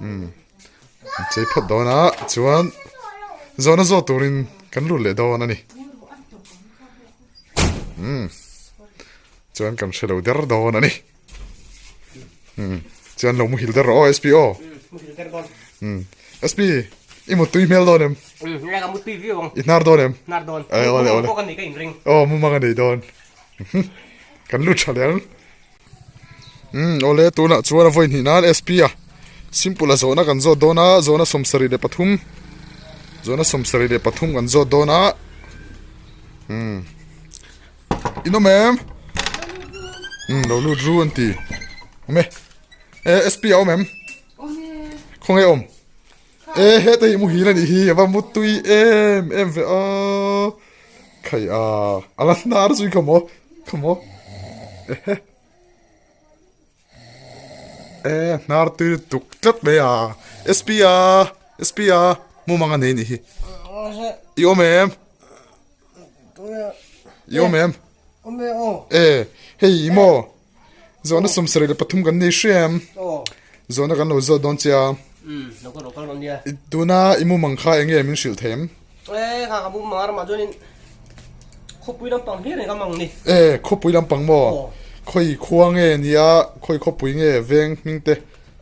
Umm an chei phawt dawn a chuan zawhna zawh turin kan lut leh dawn a ni umm chuan kan hre lo der dawn a ni umm chuan lo muhil der rawh aw sp aw umm sp i mutui hmel dawn em i hnar dawn em awle awle aw mumang a nei dawn kan lut tha leh ang. Umm awle tunah chuan a vawi hnih nan sp a simple a zawhna kan zawt dawn a zawhna 73 zawhna 73 kan zawt dawn a umm in awm em umm lo lut ru an ti awm e e sp a awm em khawnge awm e heta hi muhil a nih hi a va mutui em em ve aw Khai a, a la hnar zui kha maw, kha maw. Ehe. E hnar tui tuk tlat mai a. SP a, SP a, mumang a nei nih hi. I awm em? I awm em? Awm e aw. E, hei i maw. Zawhna 73 kan nei hriam. Zawhna kan lo zawt dawn che a. Um, lo ka lo kal dawn nia. Tuna i mumang kha enge min hrilh thei em? E, kha ka mumang a ramah chuanin khawpui lampang hlir ni ka mang ni. E, khawpui lampang maw? Khawi khua nge nia, khawi khawpui nge veng hming te?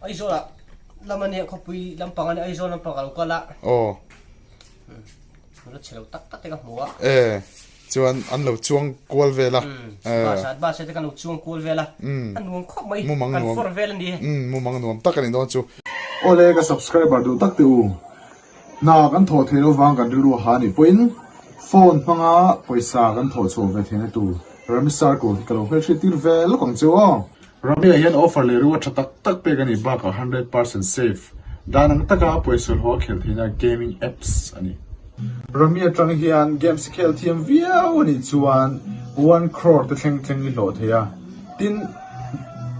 Aizawl ah lam a nia, khawpui lampang a nia, Aizawl lampang ka lo kal a. Aw. Nula chhe lo tak tak te ka hmu a. E. Chuan an lo chuang kual vel a. Bus ah bus te kan lo chuang kual vel a. A nuam khawp mai. Mumang nuam. Kan fawr vel a ni. Mumang nuam tak a nih dawn chu. Awle ka subscriber duh tak te u. Hna kan thawh theih loh vang kan rilru ha nih pawhin phone hmanga pawisa kan thawh chhuah ve theihna tur Rami Circle hi ka lo hmelhriat tir ve lawk ang che u aw. Rami ah hian offer leh rua tha tak tak pek a nih bakah 100% safe dan ang taka pawisa hlawh a khelh theihna gaming apps a ni. Rami atang hian games i khel thiam viau a nih chuan one crore te thleng thleng i hlawh thei a, tin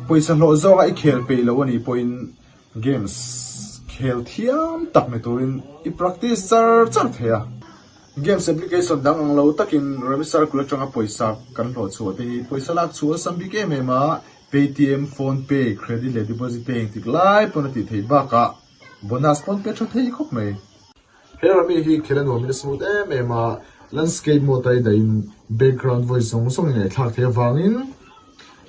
pawisa hlawh zawka i khel peih loh a nih pawhin games khel thiam tak ni turin i practice char char thei a. Games application dang ang lo takin Rami Circle atanga pawisa kan hlawh chhuah te hi pawisa lak chhuah a sam bik em em a, Paytm, PhonePe, credit leh deposit te engtik lai pawn a tih theih bakah bonus pawn pe tha thei khawp mai. He Rami hi khel a nuamin a smooth em em a, landscape mode a i dahin background voice zawng zawng i ngaihthlak theih avangin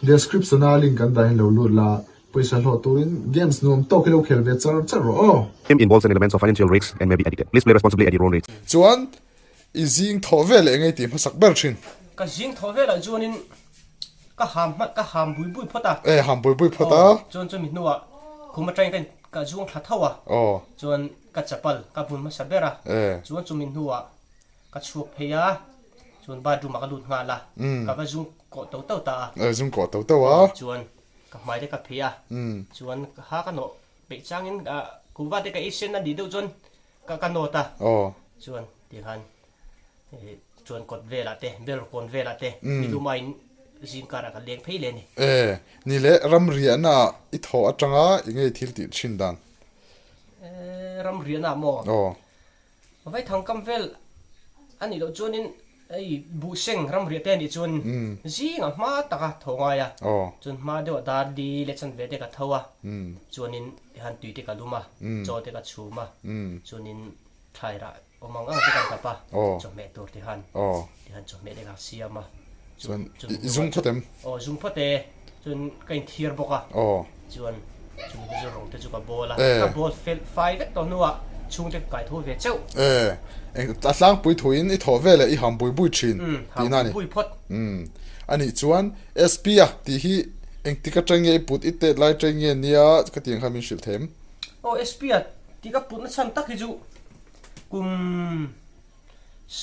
description a link kan dahin lo lut la, Pawisa hlawh turin games nuam tawk hi lo khel ve char char rawh aw. Game involves an elements of financial risk and may be addicted. Please play responsibly at your own risk. Chuan i zing thawh vel eng ei tih hmasak ber thin. Ka zing thawh velah chuanin ka ham hma ka ham bui bui phawt a. E ham bui bui phawt a. Aw chuan chumi hnuah khum atangin ka in ka zuang thla tho a. Aw. Chuan ka chapal ka bun hmasa ber a. E. Chuan chumi hnuah ka chhuak phei a chuan bathroom ah ka lut nghal a. Ka va zung kawh to to ta a. E zung kawh to to a. Chuan Ka hmai te ka phei a, chuan ka ha ka nawh peih changin kuhva te ka ei sen a nih deuh chuan ka ka nawt a, chuan tikhan chuan kawt velah te bel kawn velah te nilum aiin zing karah ka leng phei leh a ni. E, ni leh ramriahna ah i thawh atanga i ngei thil tih thin dan? E, ramriahna ah maw? Aw. Vaithang kam vel a nih loh chuanin hei buhseng ramriah te a nih chuan zingah hma taka tho ngai a, chuan hma deuh ah dar li leh chan ve te ka tho a, chuanin tihan tui te ka lum a, chaw te ka chhum a, chuanin thlai rah awm ang ang te kan kap a, chawhmeh tur tihan tihan chawhmeh te ka siam a, chuan i zung phawt em? Aw zung phawt e, chuan ka inthiar bawk a, chuan chumi te chu rawng te chu ka bawl a, ka bawl fel fai vek tawh hnuah chhungte ka kai tho ve cheuh. E, eng a tlangpui thuin i thawh veleh i ham bui bui thin tihna a ni. Ham bui bui phawt. Umm, a nih chuan SP a tih hi engtik atang nge i put i tet lai atang nge nia ka tih ang khan min hrilh them. Aw SP a tih ka putna chhan tak hi chu kum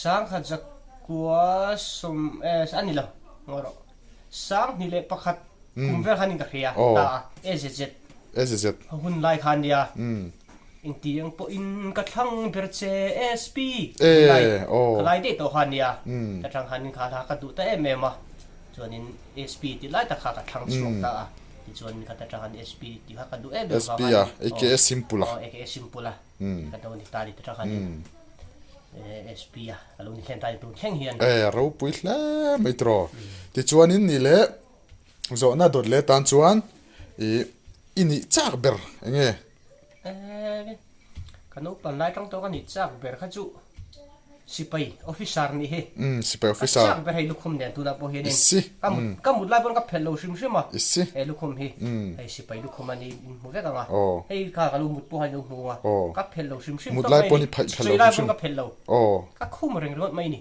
Sangkhat zakua sawm eh a ni lo ngaw rawh. 2001 kum vel khan in ka hria ta a AZZ. AZZ. Hun lai khan nia. Engti ang pawhin ka thlang ber che SP. Lai ka lai daih tawh khan nia. Ka thlang khan in kha hla ka duh ta em em a. Chuanin SP tih lai tak kha ka thlang chhuak ta a. Tichuan khat atang khan SP tih kha ka duh em em vang a. SP a AKA Simple a. Aw AKA Simple a. Ka lo ni ta ni te tang khanin SP a ka lo ni hlen ta ni tun thleng hian. E ropui hle mai tiraw. Tichuanin ni leh zawhna dawt leh tan chuan i i nih chak ber eng nge? Ka naupang lai tang tawh ka nih chak ber kha chu sipai officer nih hi. Umm sipai officer. Ka chak ber hei lukhum nen tunah pawh hianin ka mut ka mut lai pawn ka phelh lo hrim hrim a. He lukhum hi hei sipai lukhum a ni in hmu vek ang a. Hei kha ka lo mut pawh khan i lo hmu ang a. Ka phelh lo hrim hrim tawp mai ni. Sawi lai pawn ka phelh lo. Ka khum reng ringawt mai ni.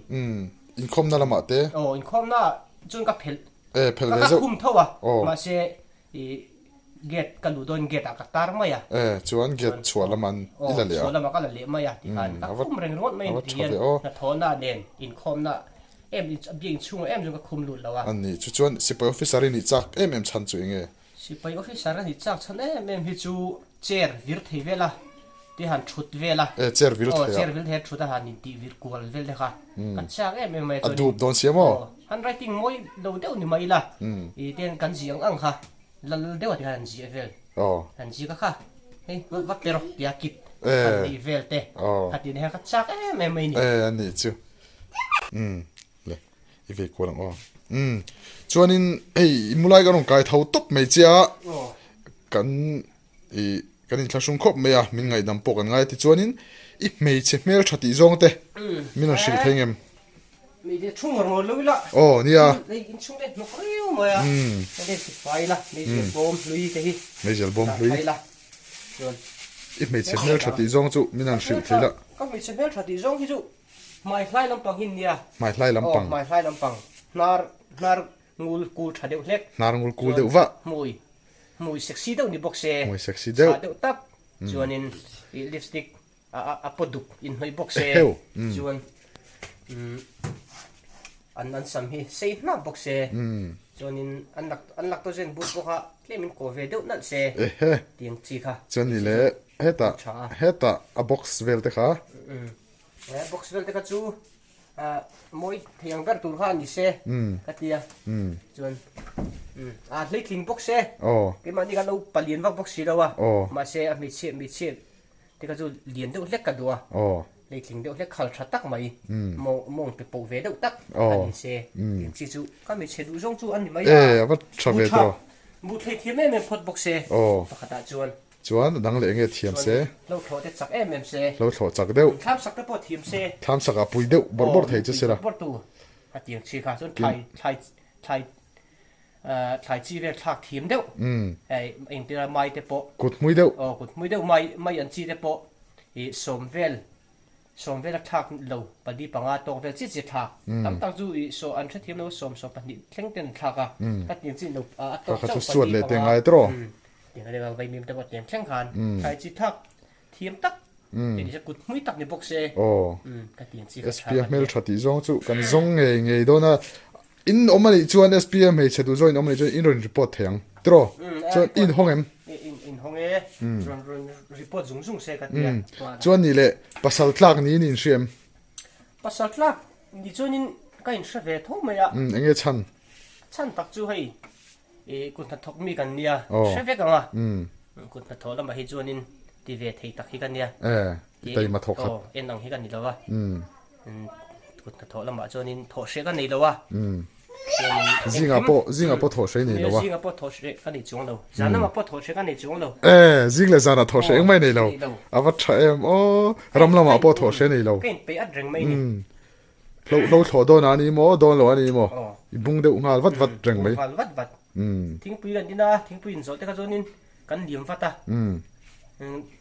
Inkhawmna lamah te. Aw inkhawmna chuan ka phelh. Phelh ve zeuh. Ka khum tho a mahse I gate ka luh dawn gate ah ka tar mai a. E, chuan gate chhuah lam an i la leh a. Chhuah lamah ka la leh mai a tikhan ka khum reng ringawt mai a ti hian hnathawhna nen inkhawmna em biak inchhungah em chuan ka khum lut lo a. A ni, chu chuan sipai officer i nih chak em em chhan chu eng nge? Sipai officer a nih chak chhan em em hi chu chair vir thei vel a. Te han thut vel a. E, chair vil thei a. Aw, chair vil thei a thut a han intih vir kual vel te kha. Ka chak em em mai a chuan. A dup dawn sia maw? Aw, handwriting mawi lo deuh ni mai ila. I ten kan zih ang ang kha, lal deuh a ti khan han zih vel. Aw. Han zih ka kha, hei va pe rawh tia kit han neih vel te. Aw. Kha tih hian ka chak em em mai ni. E, a nih chu. Umm, le, i vei kual ang aw. Umm, chuanin hei i mulai ka rawn kai tho tawp mai che a. Aw. Kan I kan inthlahrung khawp mai a, min ngaihdam pawh kan ngai a tichuanin i hmeichhe hmel tha tih zawng te min rawn hrilh thei ngem? Hmeichhe thu ngawr ngawr lo ila. Aw nia. Hei inchhung te hnawk riau mai a, hei si fai ila, meizial bawm hlui te hi. Meizial bawm hlui. Dah tha ila chuan. I hmeichhe hmel tha tih zawng chu min rawn hrilh thei la. Ka hmeichhe hmel tha tih zawng hi chu hmai hlai lampang hi nia. Hmai hlai lampang. Aw hmai hlai lampang hnar hnar ngul kul tha deuh hlek. Hnar ngul kul deuh vah. Hmui Hmui sexy deuh ni bawk se. Hmui sexy deuh. Chhah deuh tak. Chuanin i lipstick a paw duk inhnawih bawk se. Chuan an an sam hi sei hnap bawk se. Chuanin an lak an lak tawh zen but bawk a tlemin kaw ve deuh nalh se. Tiang chi kha. Chuan ni leh hetah hetah a box vel te kha. Box vel te kha chu Mawi thei ang ber tur kha a ni se ka ti a, chuan a hleitling bawk se, keimahni khan lo palian vak bawk si lo a, mahse a hmeichhia hmeichhia te kha chu lian deuh hlek ka duh a, hleitling deuh hlek khal tha tak mai, mawng pe poh ve deuh tak a ni se, tiang chi chu ka hmeichhe duh zawng chu a ni mai a, bu thlei thiam em em phawt bawk se pakhatah chuan. Chuan a dang leh nge thiam se. Hlo thlawh te chak em em se. Hlo thlawh chak deuh. Thlam sak te pawh thiam se. Thlam sak ah pui deuh bawrh bawrh thei che sela. Bawrh tu a tiang chi kha chuan thlai thlai thlai thlai chi vel thlak thiam deuh. Hei engtir a mai te pawh. Kut hmui deuh. Aw kut hmui deuh mai mai an chi te pawh i sawm vel Sawm vel a thlak lo, pali panga tawk vel chiah chiah thlak. Tam tak chu i saw an hrethiam lo, sawm 20 thleng ten an thlak a, ka tiang chin lo a tawk chauh pali panga tiang a leng vaimim te pawh tiang thleng khan thlai chi thlak thiam tak te ni se kut hmui tak ni bawk se ka tiang chi kha thlak a nia. SPA hmeltha tih zawng chu kan zawng ngei ngei dawn a, In awm a nih chuan SPM hmeichhe duh zawk in awm a nih chuan in rawn report thei ang tiraw? Chuan i inhawng em? Inhawng e, rawn rawn report zung zung se ka ti a. Chuan nih leh pasal tlak niin i inhria em? Pasal tlak nih chuanin ka inhre ve tho mai a. Eng nge chhan? Chhan tak chu hei i kut hnathawk mi kan nia, hre vek ang a. Kut hnathawh lamah hi chuanin ti ve thei tak hi ka nia. I taima thawk khat. Aw, en ang hi ka ni lo a. Kut hnathawh lamah chuanin thawh hreh ka nei lo a. Zingah pawh, zingah pawh thawh hreh i nei lo a. Zingah pawh thawh hreh ka nei chuang lo. Zan lamah pawh thawh hreh ka nei chuang lo. E, zing leh zanah thawh hreh engmah i nei lo. A va tha em aw. Ram lamah pawh thawh hreh nei lo. Ka inpeih at reng mai ni. Hlo hlo thlawh dawn a ni maw, dawn lo a ni maw. I bung deuh nghal vat vat reng mai. Bung nghal vat vat. Thingpui kan in a, thingpui inzawh te kha chuanin Kan liam vat a,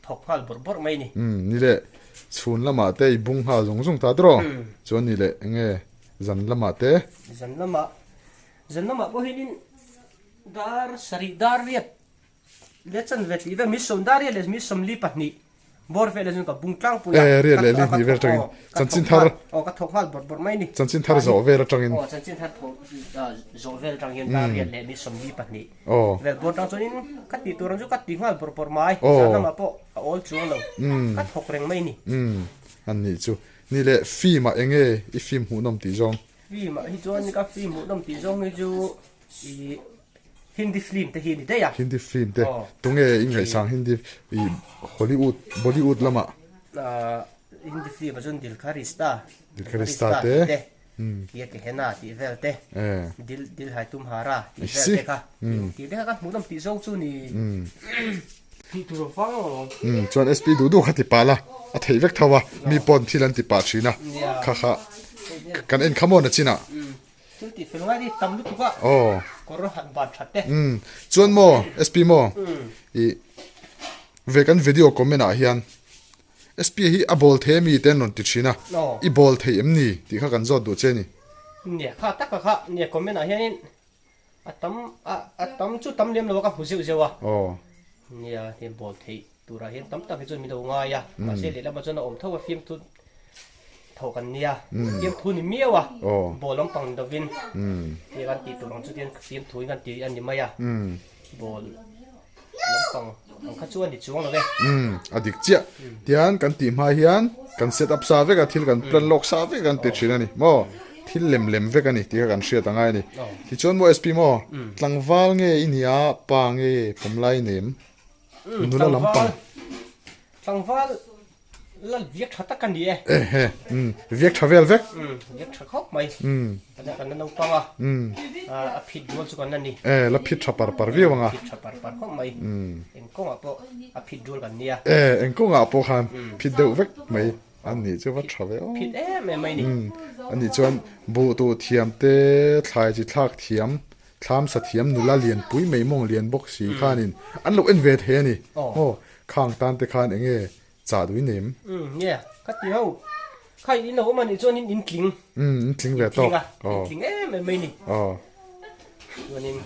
thawk nghal bawrh bawrh mai ni. Umm ni leh, chhun lamah te i bung nghal zung zung ta tiraw? Chuan ni leh eng nge zan lamah te? Zan lamah, zan lamah pawh hianin dar sarih dar riat leh chanve tih vel, mi sawm dar riat leh mi 42 Bawr vel chu ka bung tlangpui a. Eh, riat leh li hnih vel atangin chanchin thar. Aw, ka thawk nghal bawrh bawrh mai ni. Chanchin thar zawh vel atangin. Aw, chanchin thar thawk zawh vel atang hian dar riat leh mi 42. Aw. Vel bawr atang chuanin ka tih tur ang chu ka ti nghal bawrh bawrh mai. Zan lamah pawh a awl chuang lo. Ka thawk reng mai ni. Umm, an nih chu. Ni leh film ah enge i film hmuhnawm tih zawng? Film ah hi chuan ka film hmuhnawm tih zawng hi chu I Hindi film te hi ni daih a. Hindi film te. Tunge i ngaihsang Hindi i Hollywood, Bollywood lamah? Hindi film ah chuan Dil Ka Rishta. Dil Ka Rishta te. Kiya Kehena tih vel te. Dil Dil Hai Tumhara tih vel te kha. Tih te kha kan hmuhnawm tih zawng chu ni. Tih tur a vang alawm. Umm chuan SP duh duh kha ti pah la, a theih vek tho a, mi pawn thil an ti pah thin a, kha kha kan en kha maw na chin ah. Umm thil tih fel ngai hi tam lutuk a, kawr han ban that te. Umm chuan maw SP maw i ve kan video comment ah hian SP hi a bawl thei ami te an rawn ti thin a, i bawl thei em ni tih kha kan zawt duh che a ni. Nia kha tak a kha nia comment ah hianin A tam a a tam chu tam lem lo a ka hmu zeuh zeuh a. Aw. Nia hei bawl theih turah hian tam tak hi chuan min lo ngai a. Mahse lehlamah chuan a awm tho a fiamthu tho kan nia. Fiamthu ni miau a. Aw. Bawl lampang ni lovin. Hei kan tih tur ang chu tian fiamthu in kan ti a ni mai a. Bawl lampang ang kha chu a ni chuang lo ve. Umm a dik chiah. Tian kan tih hma hian kan set up sa vek a, thil kan plan lawk sa vek kan ti thin a ni maw? Thil lem lem vek a ni tih kha kan hriat a ngai a ni. Tichuan maw SP maw? Tlangval nge i nia pa nge pawmlai nem? Nula lampang. Tlangval Lal viak tha tak a ni e. Ehe, umm, viak tha vel vek. Umm, viak tha khawp mai. Umm. Kan kan la naupang a. Umm. A phit rual chu kan la ni. E, la phit tha par par viau ang a. Phit tha par par khawp mai. Umm. Eng kawngah pawh a phit rual kan nia. E, eng kawngah pawh khan phit deuh vek mai an nih chu va tha ve aw. Phit em em mai ni. Umm, a nih chuan buh tuh thiam te, thlai chi thlak thiam, thlam sa thiam nula lian pui mai mawng lian bawk si khanin an lo en ve thei a ni. Aw, khang tan te khan eng nge Chah duh i nem. Umm nia, ka ti ho. Kha in lo awm a nih chuan in in tling. Umm in tling ve tawk. In tling a, in tling em em mai ni. Aw. Chuanin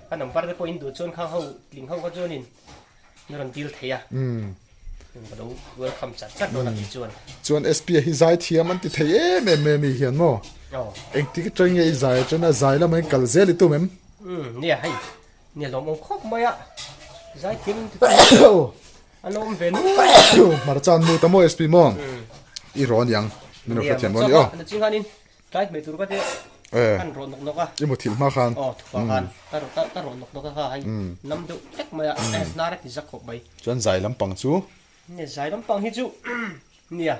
ka number te pawh in duh chuan kha ho tling ho kha chuanin min rawn deal thei a. Umm. Ka lo welcome chat chat dawn a tih chuan. Chuan SP a hi zai thiam an ti thei em em mai a mi hian maw? Aw. Engtik atang nge i zai atana zai lamah in kal zel i tum em? Umm nia hei, nia lawmawm khawp mai a, zai thiam in ti tum. A lo awm ve nual. Hmarcha an mu ta maw SP maw? I raw aniang min rawn hrethiam dawn a ni aw. Na ching khanin tlai hmeh tur ka te kan rawh nawk nawk a. I mu thilh hma khan. Aw thupa khan ka rawh ka rawh nawk nawk a kha hei nam deuh hlek mai a hnar a ti zak khawp mai. Chuan zai lampang chu. Nia zai lampang hi chu nia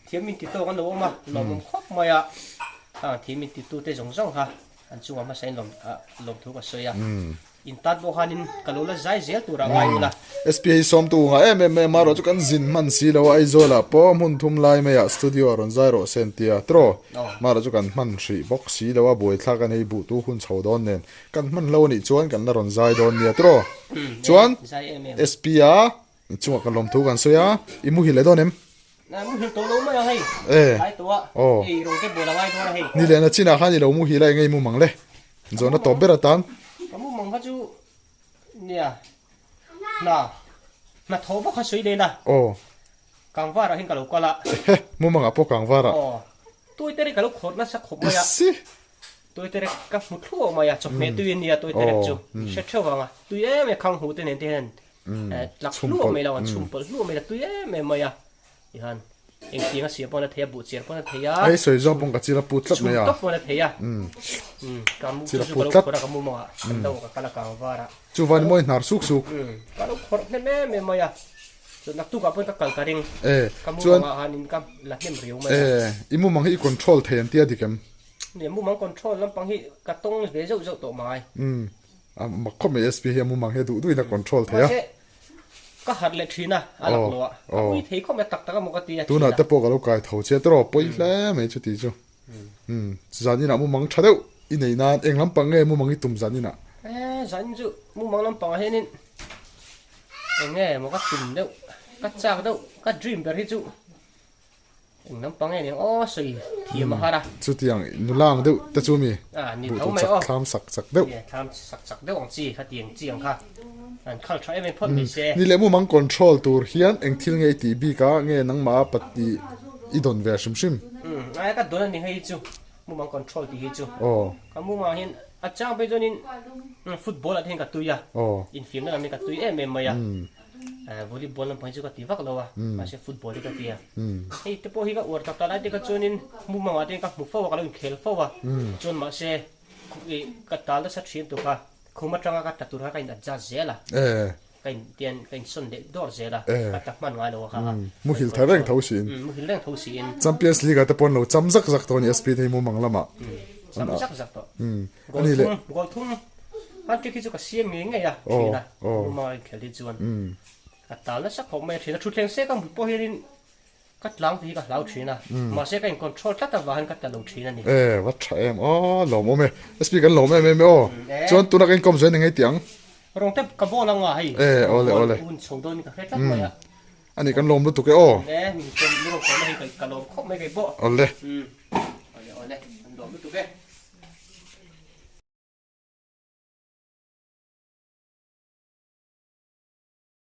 Thiam min ti tawk an lo awm a, lawmawm khawp mai a, khang thiam min ti tute zawng zawng kha an chungah hmasa in lawm thu ka sawi a, in tan pawh khanin ka lo la zai zel tur ah ngai ula. SPA hi sawmtu ngah em em mai a, marawh chu kan zin hman si lo a, Aizawl ah pawh hmun thum lai mai ah studio ah rawn zai rawh se an ti a, tiraw? Marawh chu kan hman hrih bawk si lo a, buaithlak a nei buh tu hun chho dawn nen kan hman hlo a nih chuan kan la rawn zai dawn nia, tiraw? Chuan SPA Chungah kan lawmthu kan sawi a, i muhil leh dawn em? A muhil tawh lo mai ang hei. E. Tlai tawh a. Aw. Ei rawng te bual a ngai dawn a hei. Ni leh na chinah khan i lo muhil a eng nge i mumang le? Zawhna tawp ber atan. Ka mumang kha chu nia hna hna thaw bawk kha sawi leh la. Aw. Kangvarah hian ka lo kal a. Ehe, mumangah pawh kangvarah. Aw. Tuite ri ka lo khawrh nasa khawp mai a. Issi. Tuiterek ka hmu thluah mai a, chawhmeh tui a nia tuiterek chu. Hre theuh vang a, tui em em khang hmu te nen te hian tlak hluah mai lo, an chhum pawlh hluah mai lo, tui em em mai a. Tihian engtiang a siam pawn a thei a, buh chiar pawn a thei a. Hei sawi zawng pawng ka chil a put tlat mai a. Chhum tawp pawn a thei a. Ka mu chu ka lo khawrh a, ka mu mawngah kan lo ka kal a kang var a. Chuvan mawi hnar suk suk. Ka lo khawrh hnem em em mai a. Chuan naktukah pawn ka kal ka ring. Ka mu mawngah hanin ka la hnem riau mai a. I mumang hi i control thei an tia dik em? Nia mumang control lampang hi ka tawng ve zeuh zeuh tawh mai. Umm a mak khawp mai SP hi a mumang hi a duh duhin a control thei a. Mahse ka harh leh thin a, a lak lo a, ka ui thei khawp mai tak tak a maw ka ti a thin a. Tunah te pawh ka lo kai tho che tawh pawi hle mai chuti chu. Umm zan inah mumang tha deuh i nei nan eng lampang nge mumang i tum zan inah? E zan in chu mumang lampangah hianin eng nge maw ka tum deuh ka chak deuh ka dream ber hi chu Eng lampang nge ning aw sawi thiam a har a. Chutiang nula ang deuh te chu mi Ah ni buh tho tur mai chak aw. thlam sak chak deuh. Nia thlam sak chak deuh ang chi khatiang chi ang kha an khal tha em em phawt mai se. Ni leh mumang control tur hian eng thil nge i tih bik a nge nangmah a pati i dawn ve hrim hrim. Umm ai ka dawn a ni hei hi chu mumang control tih hi chu. Aw. Ka mumang hian a chang phei chuanin football ah te hian ka tui a. Aw. Infiamna lam hi ka tui em em mai a. Volleyball lampang hi chu ka ti vak lo a, mahse football hi ka ti a. Hei te pawh hi ka uar tak tak lai te kha chuanin mumangah te hian ka hmu fo a, ka lo inkhel fo a. Chuan mahse ka tal nasa thin tur kha khum atanga ka tla tur kha ka in adjust zel a. Ka in tian ka insawn leh dawr zel a, ka tla hman ngai lo a kha a. Muhil tha reng tho siin. Muhil reng tho siin. Champions League ah te pawh an lo cham zak zak tawh a ni SP te hi mumang lamah. Cham zak zak tawh. Goal thum, goal thum hat-trick hi chu ka siam ngei ngei a, thin a, mumanga inkhel hi chuan. Ka tal nasa khawp mai a thin a, thutthleng se ka hmut pawh hianin ka tlang tih hi ka hlau thin a, mahse ka in control tlat avang hian ka tla lo thin a ni. E, va tha em aw, lawmawm e. SP kan lawm em em e aw. Chuan tuna ka inkawm zawin engei tih ang? Rawng te ka bawl anga hei. E, awle awle. Hun chho dawn in ka hre tlat mai a. Ani kan lawm lutuk e aw. E, min kawm min rawn kawm a hei ka lawm khawp mai kei pawh. Awle. Awle awle, kan lawm lutuk e.